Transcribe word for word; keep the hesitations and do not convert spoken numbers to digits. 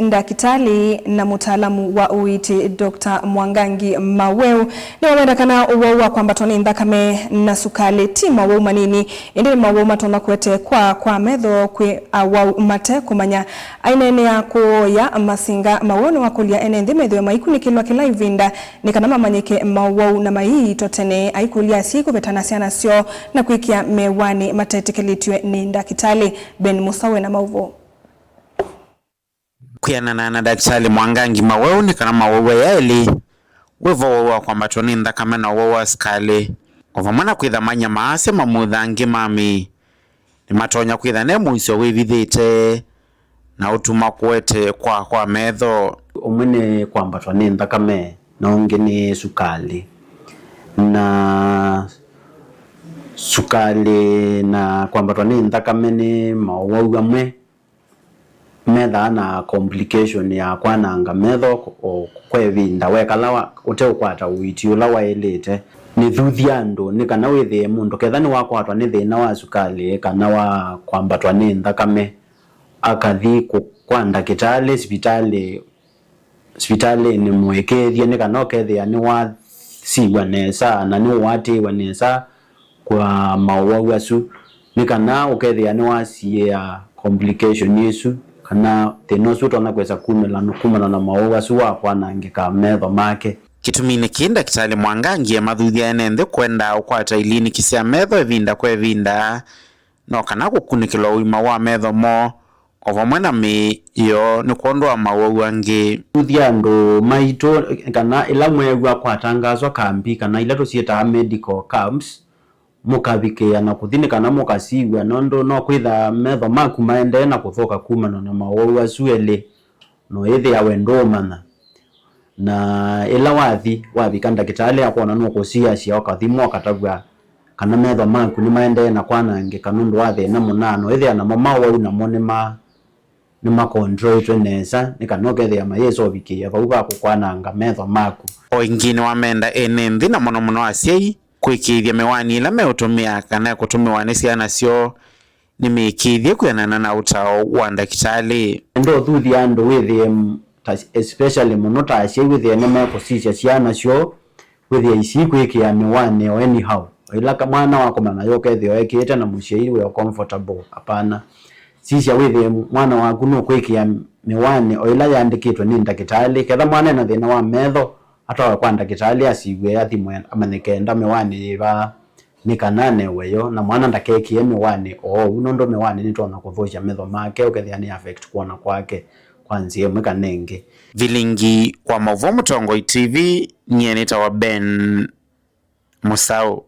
Ndakĩtalĩ na mũtaalamu wa ũiiti, Doctor Mwangangi Maweu, nĩwawenda kana ũwau wa kwambatwa nĩ nthakame na sukalĩ ti mawau manini, ĩndĩ nĩ mawau matonya kũete kwaa kwa metho kwĩ awau mate kũmanya. Aineenea kũya Masinga, Maweu nĩwakũlya ene nthĩ methĩwe maikunĩkĩlwa kĩla ĩvinda nĩ kana mamanyĩke mawau na maiito tene, aikũlya asyai kũvetana syana syoo na kwĩkĩa mĩaĩwanĩ matetĩkĩlĩtw'e nĩ ndakĩtalĩ. Ben Mũsau ena maũvoo. Kwĩanana na Ndakĩtalĩ Mwangangi, mawau nĩ kana mawau aya elĩ, wĩvo wau wa kwambatwa nĩ nthakame na ũwau wa sukalĩ, o vamwe na kwĩtha manya maasya mamutha angĩ ma mĩĩ, nĩmatonya kwĩtha ne mũisyo wĩvithĩte na ũtuma kũete kwaa kwa metho. Ũmwe nĩ kwambatwa nĩ nthakame, na ũngĩ nĩ sukalĩ. Na sukalĩ na kwambatwa nĩ nthakame nĩ maũwau amwe methaa na complication ya kwananga metho o kwa ĩvinda wekala wa- ũteũkwata ũiiti ũla waĩlĩte. Nĩthuthya andũ nĩ kana wĩthĩe mũndũ ketha nĩwakwatwa nĩ thĩna wa sukalĩ kana wa kwambatwa nĩ nthakame, akathi kũ- kwa ndakĩtalĩ sivitalĩ sivitalĩnĩ mũĩkĩĩthye nĩ kana ũkethĩa nĩwasiw'a nesa na nĩũatĩĩwe nesa kwa maũwau asu, nĩ kana ũkethĩa nĩwasiĩĩa complication ĩsu kana thĩna ũsu ũtonya kwĩsa kumĩla kumana na maũwau asu wa kwanangĩka metho make. Kĩtuminĩ kĩĩ, Ndakĩtalĩ Mwangangi emathuthya ene nthĩ kwendaa ũkwata iliniki sya metho ĩvinda kwa ĩvinda, no kana kũkunĩkĩlwa ũima wa metho moo o vamwe na mĩĩ yoo nĩ kwondũ wa mawau angĩ. Tũthuthye andũ maitũ kana ĩla mweew'a kwatangaaswa kambi kana ila tũsyĩtaa medical camps, mũkavikĩĩa na kũthi nĩ kana mũkasiw'a, nũndũ no kwĩtha metho maku maendee na kũthũka kumana na mawau asu elĩ, na ũyĩthĩa we ndũũmanya. Na ĩla wathi, wavika ndakĩtalĩ akwona nũkũsiasya, ũkathimwa, ũkatavw'a kana metho maku nĩmaendee na kwanangĩka nũndũ wa thĩna mũna, na ũyĩthĩa namo mawau namo nĩma nĩmakontroitwe nesa, nĩ kana ũkethĩa mayĩsa ũvikĩĩa vau va kũkwananga metho maku. O ĩngĩ nĩwamenda ene nthĩ na mũno mũno asyai kwĩkĩĩthya mĩwani ĩla meũtũmĩa kana ĩkũtũmĩwa nĩ syana syoo nĩmĩĩkĩĩthye kwĩanana na ũtao wa ndakĩtalĩ. Enda ũthuthye andũ wĩthĩe m- ta- especially mũno ta asyai wĩthĩe nĩmekũsisya syana syoo wĩthĩe isikwĩkĩa mĩwani o anyhow. O ĩla ka- mwana wakomana yo ũkethĩa ekĩĩte na mũsyai wĩ o comfortable, hapana. Sisya wĩthĩe mwana waku nũkwĩkĩa mĩwani o ĩla yandĩkĩtwe nĩ ndakĩtalĩ. Ketha mwana ena thĩna wa metho, atwawe kwa ndakĩtalĩ asiw'e, athimwe, amanyĩke enda mĩwani yĩva nĩ kana anewe yo, na mwana ndakekĩe mĩwani oou, nũndũ mĩwani nĩtonya kũthũkya metho make, ũkethĩa nĩ affect kwona kwake kwa nzĩa ĩmwe kana ĩngĩ. Vilingi wa maũvoo Mũtongoi T V, nyie nĩtawa Ben Mũsaũ.